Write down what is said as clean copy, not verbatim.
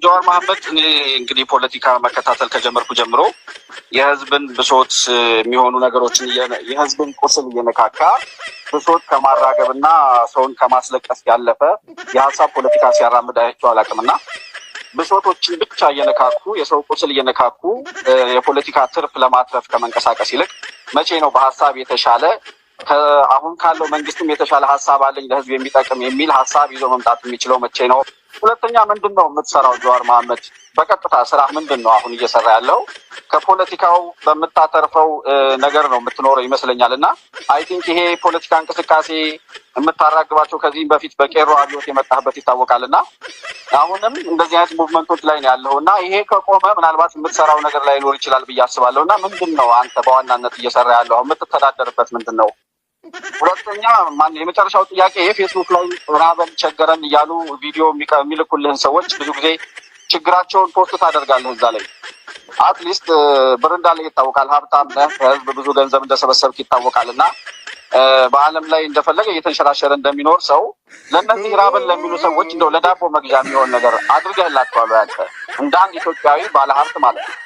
ጀዋር መሐመድ፣ እኔ እንግዲህ ፖለቲካ መከታተል ከጀመርኩ ጀምሮ የህዝብን ብሶት የሚሆኑ ነገሮችን፣ የህዝብን ቁስል እየነካካ ብሶት ከማራገብ እና ሰውን ከማስለቀስ ያለፈ የሀሳብ ፖለቲካ ሲያራምድ አይቼው አላውቅም። እና ብሶቶችን ብቻ እየነካኩ፣ የሰው ቁስል እየነካኩ የፖለቲካ ትርፍ ለማትረፍ ከመንቀሳቀስ ይልቅ መቼ ነው በሀሳብ የተሻለ፣ አሁን ካለው መንግስትም የተሻለ ሀሳብ አለኝ ለህዝብ የሚጠቅም የሚል ሀሳብ ይዞ መምጣት የሚችለው መቼ ነው? ሁለተኛ፣ ምንድን ነው የምትሰራው ጀዋር መሐመድ? በቀጥታ ስራ ምንድን ነው አሁን እየሰራ ያለው? ከፖለቲካው በምታተርፈው ነገር ነው የምትኖረው ይመስለኛል። እና I think ይሄ ፖለቲካ እንቅስቃሴ የምታራግባቸው ከዚህም በፊት በቄሮ አብዮት የመጣህበት ይታወቃል። እና አሁንም እንደዚህ አይነት movement ኦች ላይ ነው ያለው። እና ይሄ ከቆመ ምናልባት የምትሰራው ነገር ላይኖር ይችላል ብዬ አስባለሁ። እና ምንድን ነው አንተ በዋናነት እየሰራ ያለው? የምትተዳደርበት ምንድን ነው? ሁለተኛ ማን የመጨረሻው ጥያቄ፣ የፌስቡክ ላይ ራበን ቸገረን እያሉ ቪዲዮ የሚልኩልህን ሰዎች ብዙ ጊዜ ችግራቸውን post ታደርጋለህ እዛ ላይ። At least ብር እንዳለ ይታወቃል። ሀብታም ነህ፣ ከህዝብ ብዙ ገንዘብ እንደሰበሰብክ ይታወቃል። እና በዓለም ላይ እንደፈለገ እየተንሸራሸረ እንደሚኖር ሰው ለእነዚህ ራበን ለሚሉ ሰዎች እንደው ለዳቦ መግዣ የሚሆን ነገር አድርገህላቸዋል ወይ አንተ እንደ አንድ ኢትዮጵያዊ ባለሀብት ማለት ነው?